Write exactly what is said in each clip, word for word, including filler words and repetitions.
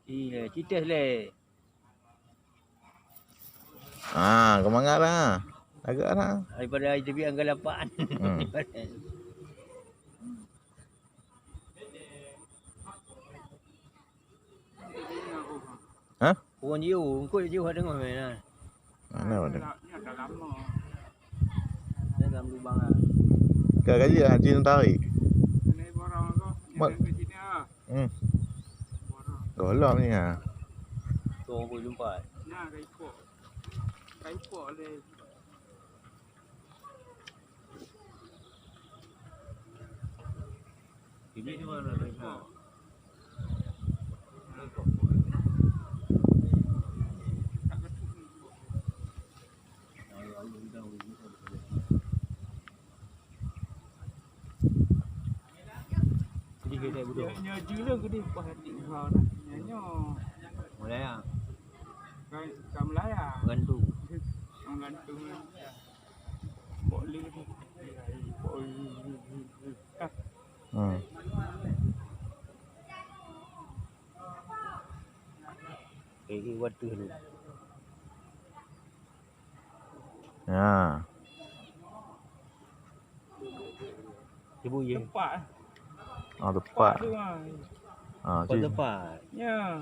Iya, cites lé. Ah, keumangat lah. Agak lah. Daripada hari tebiet angka lapan. Hmm. Hah? Ureueng jiôh, eungkôt jiôh deungoh meunan. Mana pada? Dalam lubang ah. Ka gaji haji tarik. Mat. Hmm. Gohlom ni ha. Dua puluh empat. Nah, ka ipok. Ka ipok lé. Nyoe jeuet lé geudeh paih até uha nah. Nyoe. Mulai ah. Kan, kan meulaya. Gantung. Gantung. Bok lé. Bok lé. Hmm. Eh, eh, waduh ni. Ya. Ibu ye. Tepak. Ah, tepak. Tepak tu, ah. Ah, oh, cik. Tepak. Ya.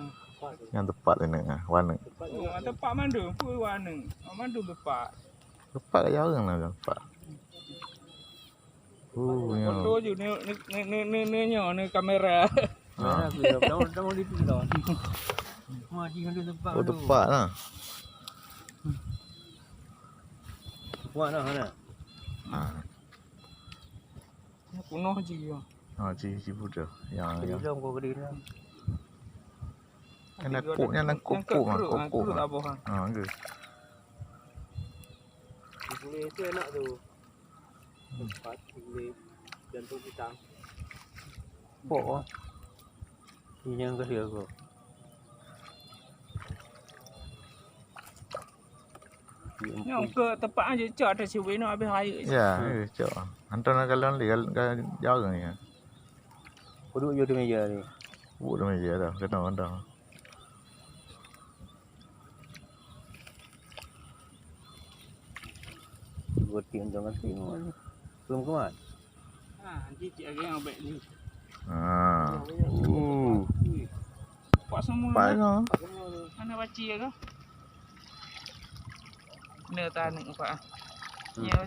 Nyang tepak ni, ah, warna. Oh, tepak mandum, pun warna. Oh, mandum tepak. Tepak kat jalan lah, tepak. Oh, ya. Foto je, ni, ni, ni, ni, ni, ni, ni kamera. Ha. Kamera aku dah, dah, dah, dah, dah, dah. Wah, di mana tepak tu? Oh, tepak lah. Kuat lah, kan? Ha. Kunoh je, ya. Ha, ji, ji buda. Ya, ya. Jadi, dong, kau gede dah. Kan aku, nyan aku, aku, aku, aku, aku. Ha, ke. Boleh tu anak tu. Empat, boleh jantung pisang. Pok ah. Ini yang kedua aku. Nyang ke tepak aja cok atas siweh nak habis raya. Ya, eh, cok. Hantar nak galon lagi, galon, galon jarang ya. Kudu je di meja ni. Kudu di meja dah, kena hantar. Dua tim dong asing. Belum kuat. Ha, nanti cik lagi yang abek ni. Ha. Uh. Pak semua. Pak ni. Mana baci ya kah? Ni tahan ni, Pak. Hmm. Ya.